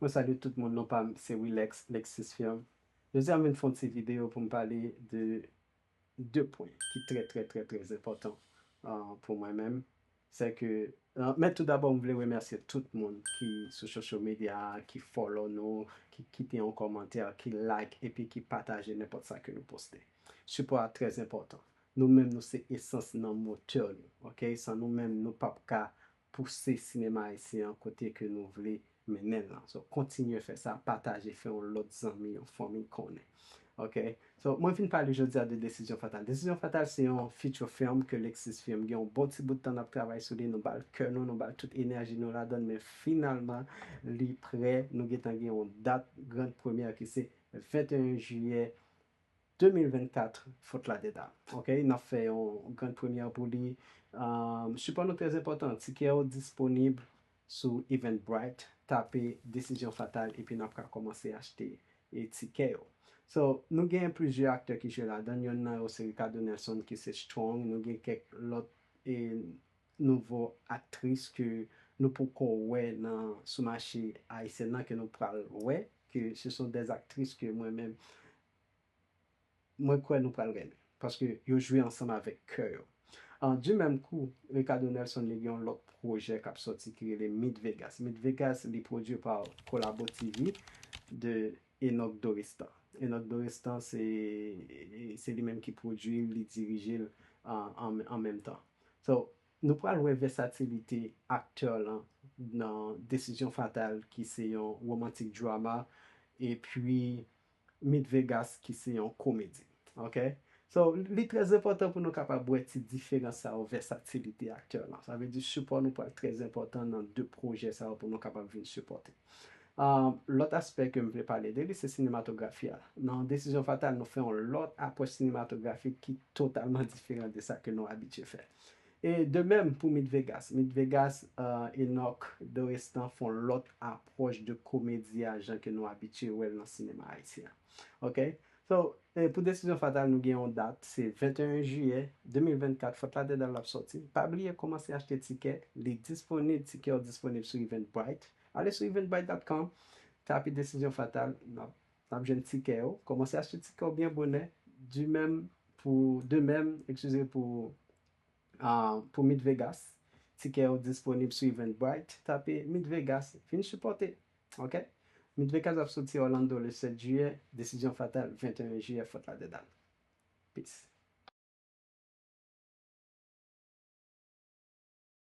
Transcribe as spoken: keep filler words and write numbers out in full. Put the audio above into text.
Mwen salye tout moun, non pa m se Wilex, Lexis Film. Jodi a m vin fè yon ti videyo pou m pale de de pwen ki trè, trè, trè, trè enpòtan, ah, pou mwen menm. Se ke, ah, men tou dabò, m vle remèsye tout moun ki sou social media, ki follow nou, ki kite yon kòmantè, ki like, epi ki pataje nenpòt sa ke nou poste. Sipò a trè enpòtan. Nou menm, nou se esans nan motè nou, ok? San nou menm, nou p ap ka pouse sinema ayisyen an kote ke nou vle mennen l lan. So, kontinye fè sa, pataje, fè yon lòt zanmi, yon fanmi konnen. Ok? So, mwen vin pale jodi a de Desizyon Fatal. Desizyon Fatal se yon feature film ke Lexis Film gen yon bon ti bout tan n ap travay sou li, nou ba l kè nou, nou ba l tout enèji nou ladan l, men finalman, li prè, nou gentan gen yon dat grand première ki se venteyen jiyè de mil vennkat, Fòt Ladèda. Ok? N ap fè yon grand première pou li. Um, sipò nou trè enpòtan. Tikè yo disponib sou Eventbrite. Tape Desizyon Fatal epi n ap ka kòmanse achte e tikè yo. So, nou gen plizyè aktè ki jwe ladan l. Yonn nan yo se Ricardo Nelson ki se Strong. Nou gen kèk lòt e nouvo aktris ke nou poko wè nan sou mache ayisyen nan ke nou pral wè, ke se son des actrices ke mwen menm mwen kwè nou pral renmen. Paske yo jwe ansanm avèk kè yo. An, di menm kou, Ricardo Nelson li gen yon lòt pwojè k ap sòti ki rele Meet Vegas. Meet Vegas, li pwodui pa Kolabo T V de Enock Dorestan. Enock Dorestan, se, se li menm ki pwodui l, li dirije l an, an, an menm tan. So, nou pral wè vèsatilite aktè lan nan Desizyon Fatal, ki se yon romantic drama, epi Meet Vegas, ki se yon komedi. Ok? So, li trè enpòtan pou nou kapab wè ti diferans sa yo, vèsatilite aktè lan. Sa vle di sipò nou pral trè enpòtan nan de pwojè sa yo pou nou kapab vin sipòte. Ah, lòt aspè ke m vle pale de li, se sinematografi a. Nan Desizyon Fatal, nou fè yon lòt apwòch sinematografik ki totalman diferan de sa ke nou abitye fè. E de menm pou Meet Vegas. Meet Vegas, ah, Enock Dorestan fè yon lòt apwòch de komedi a jan ke nou abitye wè l nan sinema ayisyen an. Ok? So, e pou Desizyon Fatal, nou gen yon dat, se venteyen jiyè de mil vennkat, Fòt Ladèda l ap sòti. Pa bliye kòmanse achte tikè, li disponib, tikè yo disponib sou Eventbrite. Ale sou eventbrite dot com, tape Desizyon Fatal, n ap, n ap jwenn tikè yo. Kòmanse achte tikè yo byen bonè. Di menm pou, de menm, eskize, pou, ah, pou Meet Vegas. Tikè yo disponib sou Eventbrite. Tape Meet Vegas, vin sipòte. Ok? Meet Vegas ap soti Orlando le sèt jiyè, Desizyon Fatal, venteyen jiyè, Fòt Ladèda. Peace.